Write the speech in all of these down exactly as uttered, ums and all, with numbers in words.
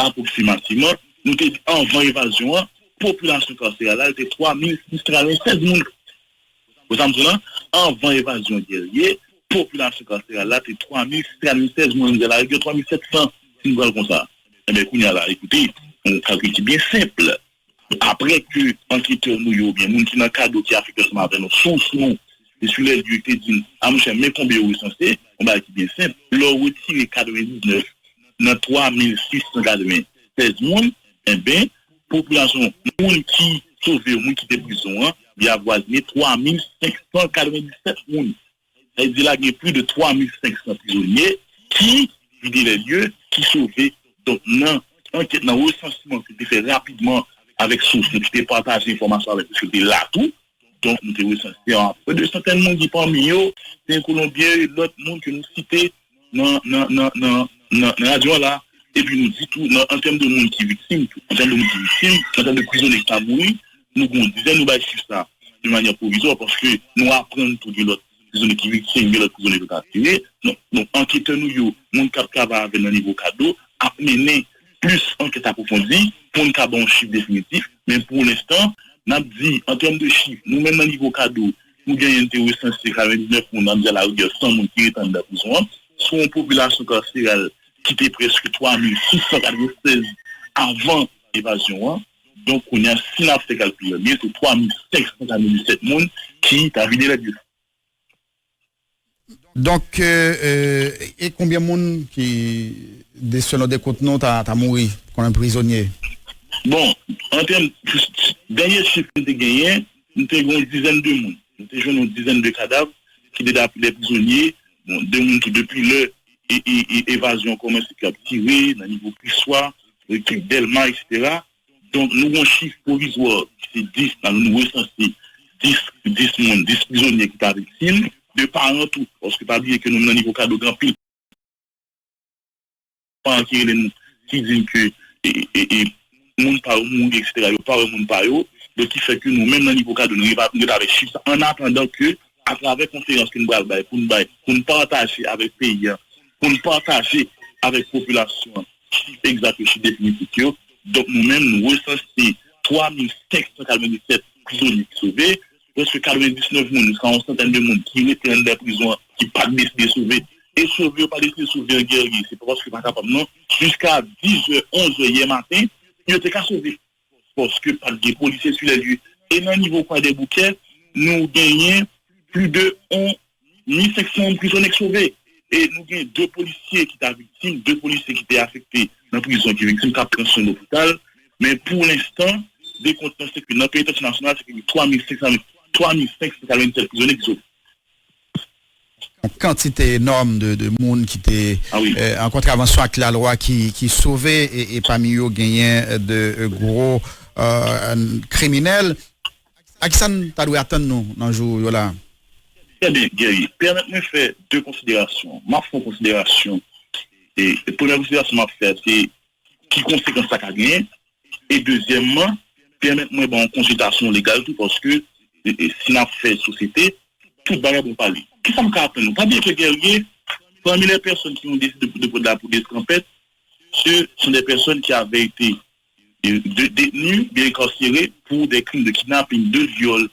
apwoksimativman, nou te di anvan evazyon an, popilasyon kaseral la te twa mil sis san katrevennsèz moun. Ou sa m di w lan, anvan evazyon Guerrier, popilasyon kaseral la te twa mil sis san katrevennsèz moun, m di a la rigè twa mil sèt san, si n pral konsa. Enben, kounye a la, ekoute, yon kalkil ki byen senp. Apre ke anketè nou yo, oubyen moun ki nan kado ki afekte ansanm avè nou, sous nou, e sou lè lye te di n, a monchè, men konbyen yo resanse, yon bagay ki byen senp. Lè w retire katrevendiznèf nan twa mil sis san katrevennsèz moun, enben, popilasyon moun ki sove yo, moun ki te prizon an, li avwazine twa mil senk san katrevendiznèf moun. Sa vle di la gen plis de twa mil senk san prizonye ki vide lè lye, ki sove. Donk, nan ankèt, nan resansman ki te fè rapidman avèk sous nou ki te pataje enfòmasyon avèk nou, ki te la tou. Donk, nou te resanse apre de santèn moun ki pami yo, se Kolonbyen e lòt moun ke nou site nan, nan, nan, nan, nan, nan radyo a la. Epi nou di tou, nan, an tèm de moun ki viktim, tou, an tèm de moun ki viktim, an tèm de prizonye ki ta mouri, nou gen yon dizèn, nou bay chif sa de manyè pwovizwa, paske nou aprann tou gen lòt prizonye ki viktim, gen lòt prizonye ki ta tire. Donk, donk, anketè nou yo, moun k ap travay avè n nan nivo kado, ap mennen plis ankèt apwofondi pou n ka ba yon chif definitif. Men pou lenstan, n ap di, an tèm de chif, nou menm nan nivo kado, nou genyen, n te resanse katrevendiznèf moun, n ap di a la rigè san moun ki rete anndan prizon an, sou yon popilasyon kaseral ki te prèske twa mil sis san katrevennsèz avan evazyon an. Donk, kounye a, si n ap fè kalkil la byen, se twa mil senk san katrevenndisèt moun ki ta vide lè lye. Donk, euh, euh, e konbyen moun ki, de, selon dekont nou, ta, ta mouri kòm prizonye? Bon, an tèm, dènye chif ke n te genyen, nou te gen yon dizèn de moun. Nou te jwenn yon dizèn de kadav ki te dapre de prizonye. Bon, de moun tou depi lè e, e, e, evazyon kòmanse, ki ap tire nan nivo Kriswa, e, Dèlma, etsetera. Donk, nou gen yon chif pwovizwa, ki se dis, la, nou resanse dis, dis moun, dis prizonye ki ta viktim, de paran tou, paske pa bliye ke nou menm nan nivo kado gen anpil paran ki rele nou, ki di n ke, e, e, e, moun pa yo mouri, etsetera, yo pa wè moun pa yo, donk ki fè ke nou menm nan nivo kado, nou rive, nou rive avèk chif sa, an atandan ke, atravè konferans ke n pral bay, pou n bay, pou n pataje avèk peyi a, pou n pataje avèk popilasyon an, chif egzak yo, chif definitif yo. Donk, nou menm, nou resanse twa mil senk san katrevenndisèt prizonye ki sove, prèske katrevendiznèf moun, jiska yon santèn de moun ki rete anndan prizon an, ki pa t deside sove. E sove yo pa deside sove an Guerrier, se pa paske yo pa kapab, non. Jiska dis è, onz è yè maten, yo te ka sove. Paske pa t gen polisye sou lè lye. E nan nivo Kwadèboukè, nou genyen plis de yon mil senk san prizonye k sove. E nou gen de polisye ki ta viktim, de polisye ki te afekte nan prizon ki viktim, k ap pran swen lopital. Men pou lenstan, dekont lan se ke nan penitansye nasyonal, se ke gen twa mil senk san, twa mil senk san katrevennsèt prizonye ki sove. Yon kantite enòm de, de moun ki te, ah wi, euh, an kontravansyon ak lalwa ki, ki sove, e, e pami yo genyen de, euh, gwo, euh, kriminèl. A kisa n ta dwe atann nou nan jou yo la? Trè byen, Guerrier. Pèmèt mwen fè de konsiderasyon. M ap fè yon konsiderasyon. E, e premyè konsiderasyon m ap fè, se ki konsekans sa ka genyen. E dezyèmman, pèmèt mwen ba yon konsiltasyon legal tou, paske, e, e, si n ap fè sosyete, tout bagay bon pale. Kisa m ka atann nou? Pa bliye ke Guerrier, parmi les personnes qui ont décidé de, de prendre la poudre escampette, ce sont des personnes qui avaient été, euh, de, détenues, bien incarcérées pour des crimes de kidnapping, de viol,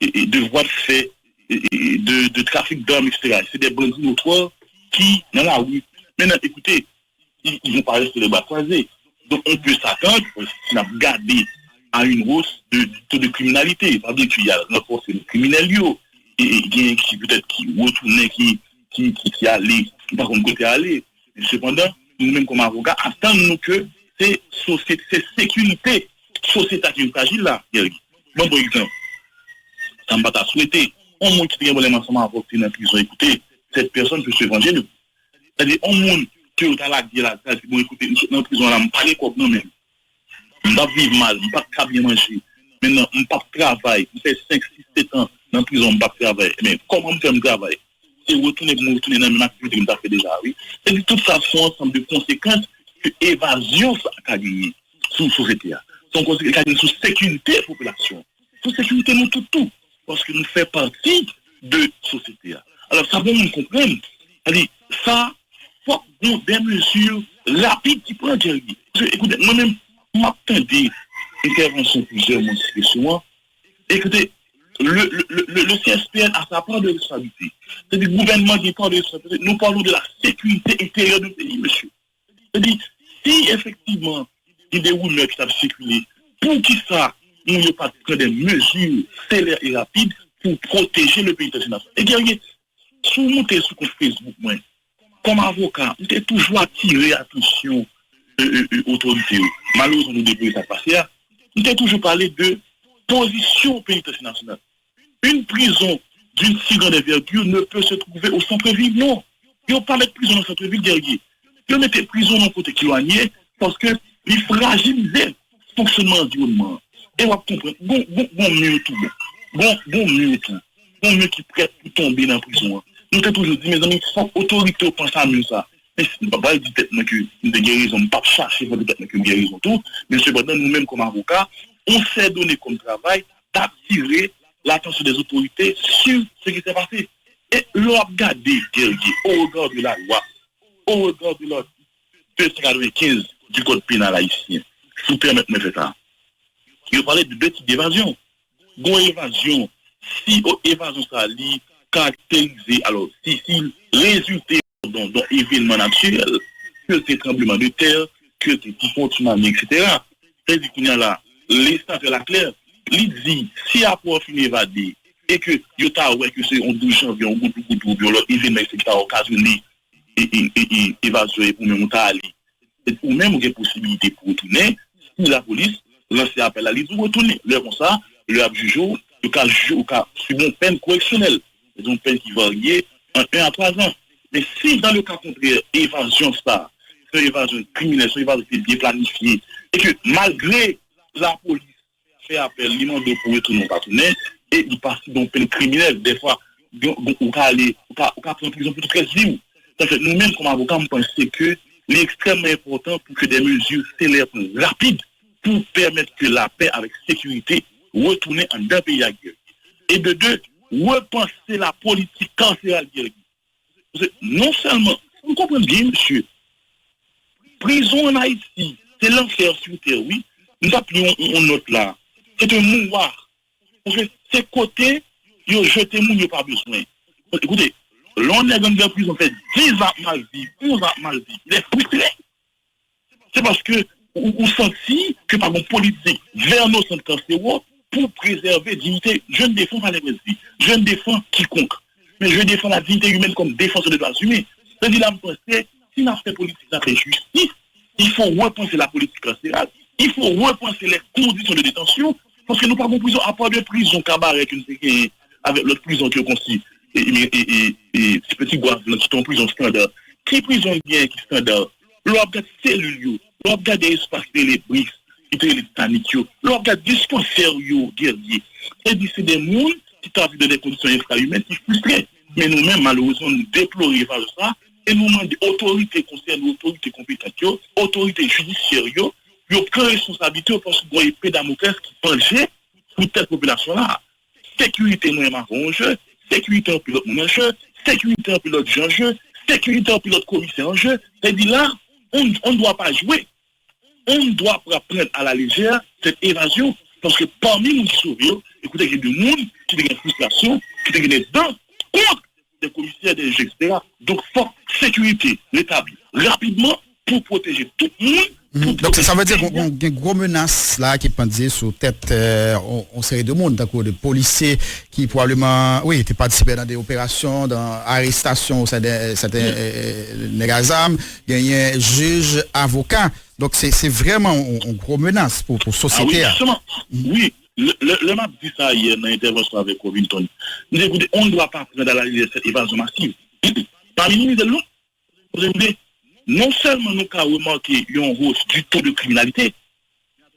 et, et de voies de fait, et, et de, de trafic d'armes, etsetera. C'est des bandits notoires qui, dans la rue. Maintenant, écoutez, ils, ils vont pas rester les bras croisés. Donc, on peut s'attendre, si n ap gade, à une hausse de, du taux de criminalité. Pa bliye ke y a ranfòse kriminèl yo. E, e gen ki petèt ki retounen, ki, ki, ki, ki ale, ki pa konn kote ale. Men sepandan, nou menm kòm avoka, atann nou ke se sosyete, se sekirite sosyete a ki vin frajil la, Guerrier. Ban m pran egzanp. Sa m pa ta swete. Yon moun ki te gen pwoblèm ansanm avè w, ki te nan prizon, écoutez, cette personne peut se venger de vous. Sètadi, yon moun ke yo ta lage lakay, di, bon, ekoute, m sot nan prizon la, m pa gen kòb nan men m. M t ap viv mal, m pa t ka byen manje. Mentnan, m p ap travay, m fè senk, sis, sèt an nan prizon, m p ap travay. Ebyen, kòman m fè m travay? Se retounen pou m retounen nan menm aktivite ke m t ap fè deja a, wi. Sètadi, tout sa se yon ansanm de konsekans ke evazyon sa ka genyen sou sosyete a. Se yon konsekans ke l ka genyen sou sekirite popilasyon an. Sou sekirite nou tout tou. Paske nou fè pati de sosyete a. Alò, sa pou moun konprann, sètadi, sa, fòk gon dè mezi rapid ki pran Guerrier. Paske, ekoute, mwen menm, m ap tande entèvansyon plizyè moun sou kesyon an. Ekoute, le, le, le, le, le C S P N a sa part de responsabilité. Sètadi gouvènman gen part de responsabilité. Nous parlons de la sécurité intérieure du pays, mesye. Sètadi, si efektivman gen de rimè ki t ap sikile, poukisa nou yo pa t pran de mezi selè e rapid pou pwoteje le pénitensye nasyonal? E Guerrier, si w moute sou kont Facebook mwen, kòm avoka, m te toujou atire atansyon e, e, e, otorite yo. Malerezman, nou deplore sa k pase a. M te toujou pale de pozisyon penitansye nasyonal. Une prison d'une si grande envergure ne peut se trouver au centre-ville, non. Yo pa met prizon nan centre-ville, Guerrier. Yo mete prizon nan kote ki lwanye, paske li frajilize fonksyonman anviwònman an. E w ap konprann, gon, gon, gon mi tou, gon, gon mi tou, gon mi ki prèt pou tonbe nan prizon an. Nou te toujou di, mezanmi, fòk otorite yo panse a mi sa. Men si m pa pral di tèt mwen ke m te gen rezon, m p ap chache montre tèt mwen ke m gen rezon tou, men sepandan, nou menm kòm avoka, on sè done kòm travay, d'attirer l'attention des autorités sur ce qui s'est passé. E lè w ap gade, Guerrier, au regard de la loi, au regard de l'article deux cent quatre-vingt-quinze du Code pénal haïtien, si w pèmèt mwen fè sa, yo pale de de tip evazyon. Gon evazyon, si o- evazyon sa li karakterize, alò, si, si l rezilte don, don evènman natirèl, ke l te tranblemanntè, ke l te tifon, tsunami, etsetera. Sètadi kounye a la, legislatè la klè, li di, si apre w fin evade, e ke yo ta wè ke se yon douz janvye, yon goudougoudou, oubyen yon lòt evènman, etsetera, okazyone e, e, e, e, evazyon e pou menm ou ta ale. E ou menm ou gen posibilite pou retounen, si lapolis lanse apèl la, li di w retounen. Lè konsa, lè y ap jije w, yo ka jije w, ou ka sibi yon pèn koreksyonèl. Se yon pèn ki varye ant en a twa zan. Men si, dans le cas contraire, evazyon sa, se yon evazyon kriminèl, se yon evazyon ki te byen planifye, e ke malgre lapolis fè apèl, li mande w pou retounen, ou pa tounen, e li pa sibi yon pèn kriminèl. Dèfwa, gen- gen- ou ka ale, ou ka, ou ka pran prizon pou tout rès vi w. Sa fè, nou menm, kòm avoka, m panse ke li ekstrèmman enpòtan pou ke de mezi selè pran rapid pou pèmèt ke lapè avèk sekirite retounen anndan peyi a, Guerrier. E de de, repanse la politik karseral, Guerrier. Paske non sèlman, fò n konprann byen, mesye, prizon ann Ayiti, se lanfè sou tè, wi. M t ap li yon, yon, yon nòt la. Se te mouwa. Paske se kote yo jete moun yo pa bezwen. Ekoute, lè yon nèg anndan prizon fè diz an ap mal viv, onz an ap mal viv, il est frustré. Se paske ou, ou santi ke pa gen politik vè nou sant kansewo pou prezève diyite. Je ne défends pas les brèsvi, je ne défends quiconque. Mais je défends la dignité humaine comme défenseur des droits humains. Sètadi la, m panse, si n ap fè politik zafè jistis, il faut repenser la politique carcérale, il faut repenser les conditions de détention, paske nou pa gen prizon, apa de prizon kabarè ke nou te genyen avèk lòt prizon ke yo konstwi, e, e, e, e, e, Ti Peti Gwav lan, ki te yon prizon estanda. Ki prizon ki genyen ki estanda? Lè w ap gade selil yo, lè w ap gade espas ki rele briks, ki te rele Titanic yo, lè w ap gade dispansè yo, Guerrier, se di se de moun ki ta viv nan de kondisyon enfra-imèn, ki fristre. Men nou menm, malerezman, nou deplore evazyon sa, e nou mande otorite konsène, otorite konpetan yo, otorite jidisyè yo, yo pran responsablite yo, paske gen yon epe Damoclès ki panje sou tèt popilasyon la. Sekirite mwen menm avan yon je, sekirite anpil lòt moun an je, sekirite anpil lòt je an je, sekirite anpil lòt komisè an je. Sètadi la, on, on ne doit pas jouer, on ne doit pas prendre à la légère cette évasion, paske pami moun ki sove yo, ekoute, gen de moun ki te gen fristrasyon, ki te gen de dan kont de komisè, de je, etsetera. Donk, fòk sekirite retabli rapidman pou pwoteje tout moun. Mhm. Donk, sa vle di gen gwo menas la ki pandye sou tèt, euh, on, on seri de moun, tankou de polisye ki pwobableman, wi, te patisipe nan de operasyon, nan arestasyon, sèten, sèten, euh, nèg a zam, genyen jij, avoka. Donk, se, se vrèman on, on gwo menas pou, pou sosyete a. Ah wi, jisteman. Wi, lè, lè, lè m ap di sa yè nan entèvansyon avèk Covington, m di, écoutez, on ne doit pas prendre à la légère cette évasion massive. Pa minimize l non. Kote m te, non sèlman nou ka remake yon hausse du taux de criminalité,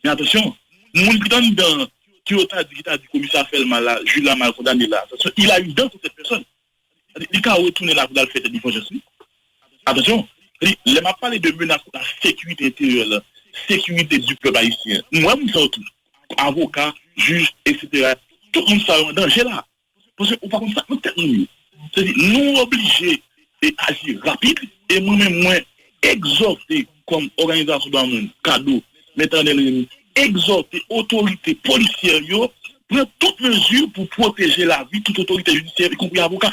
men atansyon, moun ki t anndan, ki yo ta di, ki ta di komisè a fè l mal la, jij la mal kondane la, atansyon, il a une dent sur cette personne. Li ka retounen la pou l al fè tèt li vanjans li. Atansyon, li, lè m ap pale de menas kont la sekirite enteryè la, sekirite du pèp ayisyen, m wè moun sa yo tou, avoka, jij, etsetera. Tout moun sa yo an danje la. Paske ou pa konn sa k nan tèt moun yo. Sètadi, nou oblije e aji rapid, e mwen menm, mwen, egzòte kòm òganizasyon dwa moun, kado, Mèt Arnel Remy, egzòte otorite polisyè yo pran tout mezi pou pwoteje lavi tout otorite jidisyè, ikonpri avoka.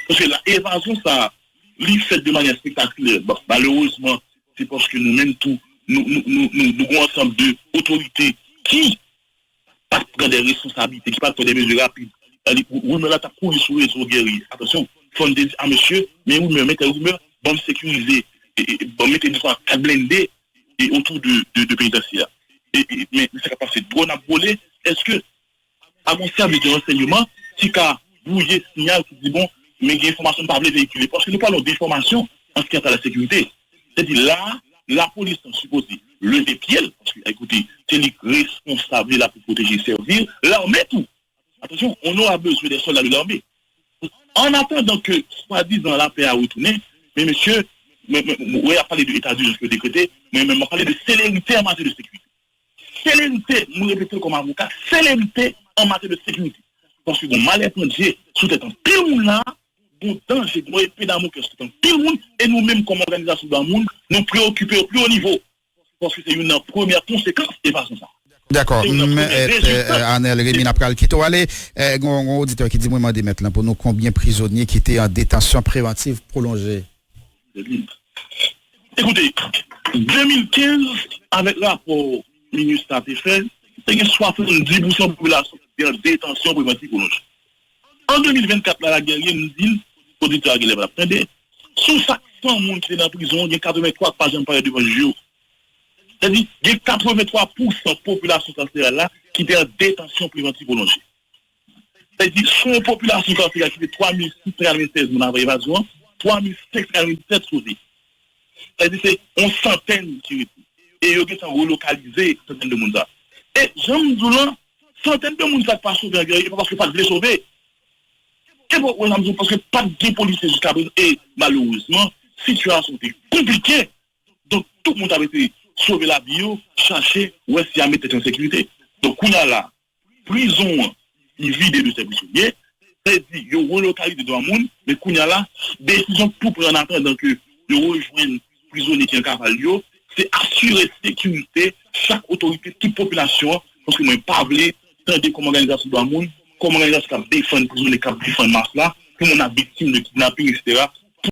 Paske la, evazyon sa a, li fèt de manyè espektakilè. Bon, malerezman, se paske nou menm tou, nou, nou, nou, nou, nou gen yon ansanm de otorite ki pa t pran de responsablite, ki pa t pran de mezi rapid. Rimè la t ap kouri sou rezo, Guerrier. Atansyon, fò n te di, a mesye, men rimè, men tèl rimè, ban m sekirize, e, e, ban m mete de kat blende e, otou de, de, de penitansye a. E, e, men, men sa k ap pase, dwòn ap vole, èske pa gen yon sèvis de ransèyman ki ka bwouye siyal ki di, bon, men gen enfòmasyon m pa vle veyikile. Paske nou pale de enfòmasyon an ce qui a trait à la sécurité. Sètadi la, lapolis lan sipoze leve pye l, paske, ekoute, se li k responsab, li la pou pwoteje, sèvi, lame tou. Atansyon, on aura besoin des soldats de l'armée. An atandan ke swadizan lapè a retounen, men mesye, men, men, men, wè, y ap pale de eta dijans ke dekrete, men, men, m ap pale de selerite an matyè de sekirite. Selerite, m repete l kòm avoka, selerite an matyè de sekirite. Paske gon malè pandye sou tèt anpil moun la, gon danje, gon epe Damokles sou tèt anpil moun, e nou menm kòm òganizasyon dwa moun, nou preokipe o pli wo nivo. Paske se youn nan premyè konsekans evazyon sa. Dakò. Se youn nan premyè rezilta. Anèl Remy, n ap pral kite w ale. Eh, gon, gon oditè ki di mwen mande mèt lan pou nou konbyen prizonye ki te an detansyon prevantiv pwolonje. Ekoute, de mil kenz, avèk rapò MINUSTAH te fè, te gen swasanndis pousan popilasyon ki te an detansyon prevantiv pwolonje. An de mil vennkat la, la Guerrier, m di l, oditè a genlè pa t ap tande, sou chak san moun ki te nan prizon, gen katrevenntwa k pa janm parèt devan jij yo. Sètadi, gen katrevenntwa pousan popilasyon kaseral la ki te an detansyon prevantiv pwolonje. Sètadi, sou yon popilasyon kaseral ki te twa mil sis san katrevennsèz moun avan evazyon an, twa mil senk san katrevennsèt sote. Sètadi, se yon santèn ki rete. E yo gentan relokalize santèn de moun sa. E jan m di w lan, santèn de moun sa k pa sove an Guerrier, e pa paske yo pa t vle sove. E bon, wè, m di w, paske pa t gen polisye jiska prezan. E malerezman, sitiyasyon te konplike. Donk, tout moun t ap eseye sove lavi yo, chache wè si y a met tèt yo an sekirite. Donk, kounye a la, prizon an, li vide de ses prisonniers. Sètadi, yo relokalize dwa moun, men kounye a la, desizyon k pou pran an atandan ke yo rejwenn prizonye ki an kaval yo, se asire sekirite chak otorite, tout popilasyon an, paske mwen pa vle tande kòm òganizasyon dwa moun, kòm òganizasyon k ap defann prizonye, k ap defann mas la, pou moun ap viktim de kidnaping, etsetera,